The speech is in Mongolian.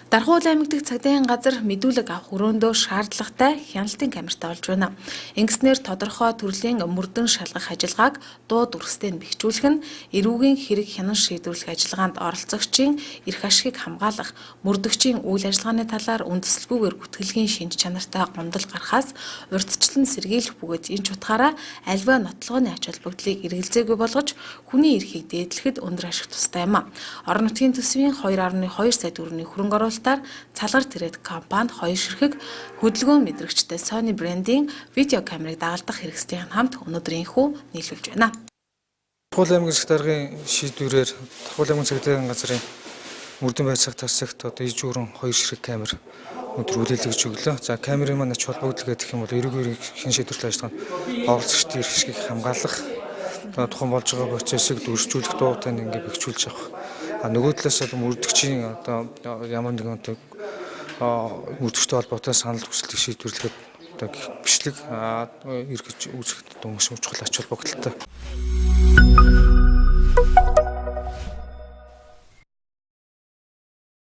Дархуул аймаг дахь цагдаагийн газар мэдүүлэг авах өрөөндөө шаардлагатай хяналтын камертай болж байна. Ингэснээр тодорхой төрлийн мөрдөн шалгах ажиллагааг дуу дүрстэй нь бэхжүүлэх нь эрүүгийн хэрэг хянан шийдвэрлэх ажиллагаанд оролцогчийн эрх ашигыг хамгаалах, мөрдөгчийн үйл ажиллагааны талаар үндэслэлгүйгээр гүтгэлгийн шинж чанартай гомдол гарахаас урьдчилан сэргийлэх бөгөөд энэ ч утгаараа альва нотлогооны ач холбогдлыг эргэлзээгүй болгож хүний эрхийг дээдлэхэд өндөр ашиг тустай юм а. Орон нутгийн төсвийн 2.2 сая төгрөгийн хөрөнгө оруулалтаар Цалгар Трейд компанид хоёр ширхэг хөдөлгөөн мэдрэгчтэй Sony брендийн видео камерыг дагалдах хэрэгслийн хамт өнөөдөр энэхүү нийлүүлж байна. Дархуул аймгийн засаг даргын шийдвэрээр Дархуул аймгийн цагдаагийн газрын мөрдөн байцаах тасагт одоо иж өрөн хоёр ширхэг камер өндөр хүлээлгэж өглөө. За, камерын маань ач холбогдол гэх юм бол эрүүгийн хин шийдвэрлэх ажиллагаанд оролцогчдын эрх ашигыг хамгаалах, одоо тухайн болж байгаа процессыг дүрсжүүлэх, дуутай нь ингээ бэхжүүлж авах. А нөгөө талаас бол мөрдөгчийн одоо ямар нэгэн одоо мөрдөгчтэй холбоотой санал хүсэлтийг шийдвэрлэхэд одоо бичлэг эргэж үүсгэх одоо маш чухал ач холбогдолтой.